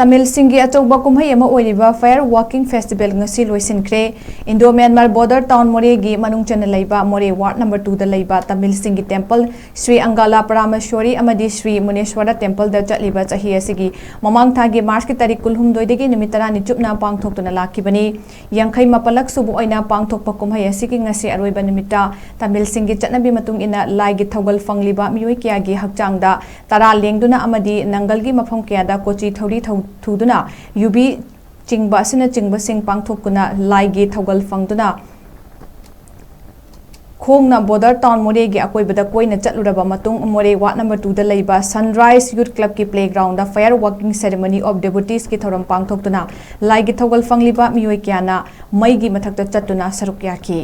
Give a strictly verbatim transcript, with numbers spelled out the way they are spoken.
ꯇꯥꯃꯤꯜꯁꯤꯡꯒꯤ ꯑꯆꯧꯕ ꯀꯨꯝꯍꯩ ꯑꯃ ꯑꯣꯏꯔꯤꯕ Fire Walking Festival ꯉꯁꯤ ꯂꯣꯏꯁꯤꯟꯈ꯭ꯔꯦ꯫ Indo Myanmar border town ꯃꯣꯔꯦꯒꯤ ꯃꯅꯨꯡ ꯆꯟꯅ ꯂꯩꯕ ꯃꯣꯔꯦ ward number two ꯗ ꯂꯩꯕ ꯇꯥꯃꯤꯜꯁꯤꯡꯒꯤ temple ꯁ꯭ꯔꯤ ꯑꯪꯒꯥꯂꯥ ꯄꯔꯥꯃꯦꯁ꯭ꯋꯔꯤ ꯑꯃꯗꯤ ꯁ꯭ꯔꯤ ꯃꯨꯅꯦꯁ꯭ꯋꯔ temple ꯗ ꯆꯠꯂꯤꯕ ꯆꯍꯤ ꯑꯁꯤꯒꯤ ꯃꯃꯥꯡ ꯊꯥꯒꯤ March ꯀꯤ ꯇꯥꯔꯤꯛ ꯀꯨꯟꯍꯨꯝꯗꯣꯏꯗꯒꯤ ꯅꯨꯃꯤꯠ ꯇꯔꯥꯅꯤ ꯆꯨꯞꯅ ꯄꯥꯡꯊꯣꯛꯇꯨꯅ ꯂꯥꯛꯈꯤꯕꯅꯤ꯫ ꯌꯥꯡꯈꯩ ꯃꯥꯄꯜꯂꯛ ꯁꯨꯕ ꯑꯣꯏꯅ ꯄꯥꯡꯊꯣꯛꯄ ꯀꯨꯝꯍꯩ ꯑꯁꯤꯒꯤ ꯉꯁꯤ ꯑꯔꯣꯏꯕ ꯅꯨꯃꯤꯠꯇ ꯇꯥꯃꯤꯜꯁꯤꯡꯒꯤ ꯆꯠꯅꯕꯤ ꯃꯇꯨꯡ ꯏꯟꯅ ꯂꯥꯏꯒꯤ ꯊꯧꯒꯜ ꯐꯪꯂꯤꯕ ꯃꯤꯑꯣꯏ ꯀꯌꯥꯒꯤ ꯍꯛꯆꯥꯡꯗ ꯇꯔꯥ ꯂꯦꯡꯗꯨꯅ ꯑꯃꯗꯤ ꯅꯪꯒꯜꯒꯤ ꯃꯐꯝ ꯀꯌꯥꯗ ꯀꯣꯆꯤ ꯊꯧꯔꯤ ꯊꯧ-, ꯊꯨꯗꯨꯅ ꯌꯨꯕꯤ ꯆꯤꯡꯕ ꯑꯁꯤꯅꯆꯤꯡꯕꯁꯤꯡ ꯄꯥꯡꯊꯣꯛꯇꯨꯅ ꯂꯥꯏꯒꯤ ꯊꯧꯒꯜ ꯐꯪꯗꯨꯅ ꯈꯣꯡꯅ border town ꯃꯣꯔꯦꯒꯤ ꯑꯀꯣꯏꯕꯗ ꯀꯣꯏꯅ ꯆꯠꯂꯨꯔꯕ ꯃꯇꯨꯡ ꯃꯣꯔꯦ ward number two ꯗ ꯂꯩꯕ Sunrise Youth Club ꯀꯤ playground the Fire Walking Ceremony of Devotees ꯀꯤ ꯊꯧꯔꯝ ꯄꯥꯡꯊꯣꯛꯇꯨꯅ ꯂꯥꯏꯒꯤ ꯊꯧꯒꯜ ꯐꯪꯂꯤꯕ ꯃꯤꯑꯣꯏ ꯀꯌꯥꯅ ꯃꯩꯒꯤ ꯃꯊꯛꯇ ꯆꯠꯇꯨꯅ ꯁꯔꯨꯛ ꯌꯥꯈꯤ꯫